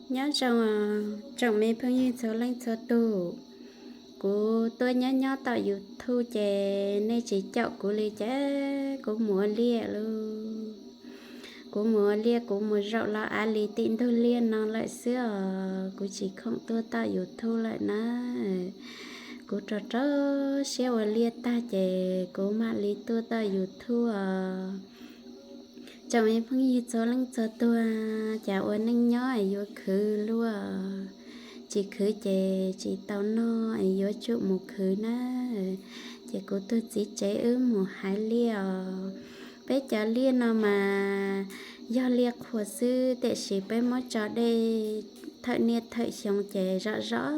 Nyob zoo tsoom me phooj ywg txhua leej txhua tus. Kuv tuaj nyob nyob tom YouTube ces nej tsis caum kuv li ces kuv mus ua liaj lauj. Kuv mus ua liaj, kuv mus zaum los av li tim ntug liaj no lawm xwb os, kuv tsis khoom tuaj tom YouTube lawm na. Kuv rau rau siab ua liaj tag ces kuv mam li tuaj tom YouTube os. Tsoom me phooj ywg txhua leej txhua tus, cas ua neej nyob es yuav khwv luaj, tsis khwv ces tsis tau noj es yuav tsum mus khwv na. Ces kuv tus txiv tsev wb mus haiv liaj os. Peb cov liaj no mas yog liaj qhuav xwb, tiam sis peb muab tso dej thawm niaj thawm xyoo ces zom zom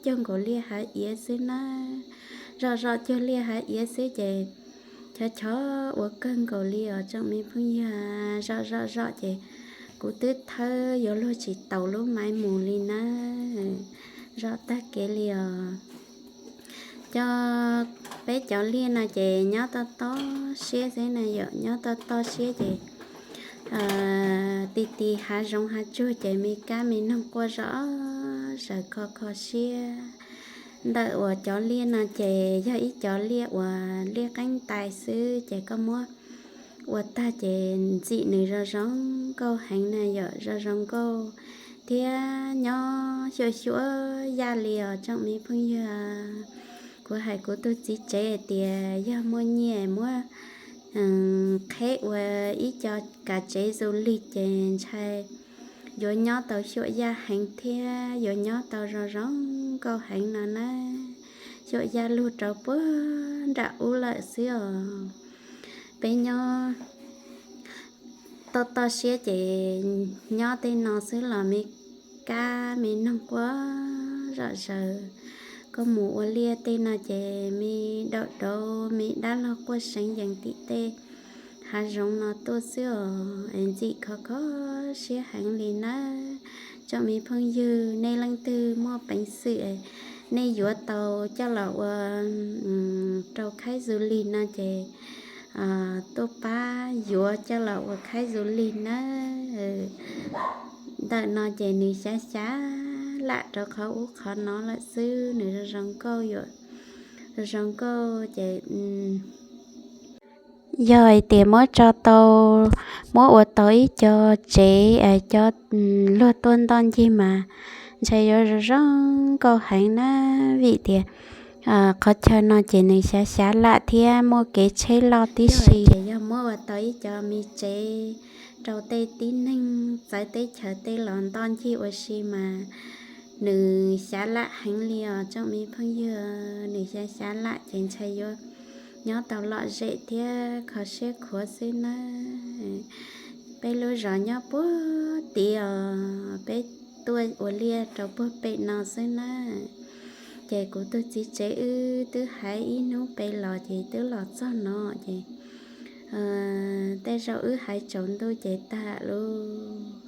cuag nkaus liaj hav iav xwb na. Zom zom cuag liaj hav iav xwb ces chov chov ua kawg nkaus li os tsoom me phooj ywg. Zom zom zom ces kuv twb thawb yuav luag tsis taus lub maiv mus li na. Zom tag kev li os. Cov, peb cov liaj no ces nyob toj toj siab xwb na yom, nyob toj toj siab ces ti ti hav zoov hav tsuag ces me kab me noog quaj zom zaws kho kho siab. Ntawm uas cov liaj no ces yog ib cov liaj uas liaj qeeb ntais xwb ces koj muab ua tag ces ntxim nws zoo zoo nkauj heev na yom, zoo zoo nkauj thiab nyob xyuam xyuam yaj li os tsoom me phooj ywg. Kuv hais kuv tus txiv tsev hais tias yog muaj nyiaj muab qheb ua ib co kav tsev du lịch ces ntshai yuav nyob tau xyuam yaj heev thiab yuav nyob tau zoo zoo nkauj heev no na. Xyuam yaj lug rau puag nram ub lawm xwb os. Peb nyob toj toj siab ces nyob tej no xwb los me kab me noog quaj zom zaws. Koj mus ua liaj tej no ces me daum dauv me dab laug quaj seev yees tim tej hav zoov no tuaj xwb os, es ntxim kho kho siab heev li nawb. Tsoom me phooj ywg, nej leej twg muaj peev xwm, nej yuav tau coj los ua rau khaib du lịch no ces tuaj pab yuav coj los ua khaib du lịch nawb. Ntawm no ces nws xyav xyav lam rau qhov ub qhov no lawm xwb, nws zoo zoo nkauj yuam, zoo zoo nkauj ces yog hais tias muab tso tau, muab ua tau ib co tsev, cov luag tuaj ntoj ncig mas ntshai yuav zoo zoo nkauj heev na, vim tias qhov chaw no ces nws xyav xyav lam thiab muaj kev tsheb loj tib si. Yog muab ua tau ib co me tsev rau tej tib neeg txawv teb chaws tej los ntoj ncig ua si mas nws xyav lam heev li os tsoom me phooj ywg, nws xyav xyav lam ces ntshai yuav nyob tau lom zem thiab kho siab khuav xwb nawb. Peb lub zos nyob puag tid os, peb tuaj ua liaj rau puag pem no xwb nawb. Ces kuv tus txiv tsev wb twb hais ib hnub pem los ces twb los txog no ces tej zaum wb hais tsaus ntuj ces tag lauj.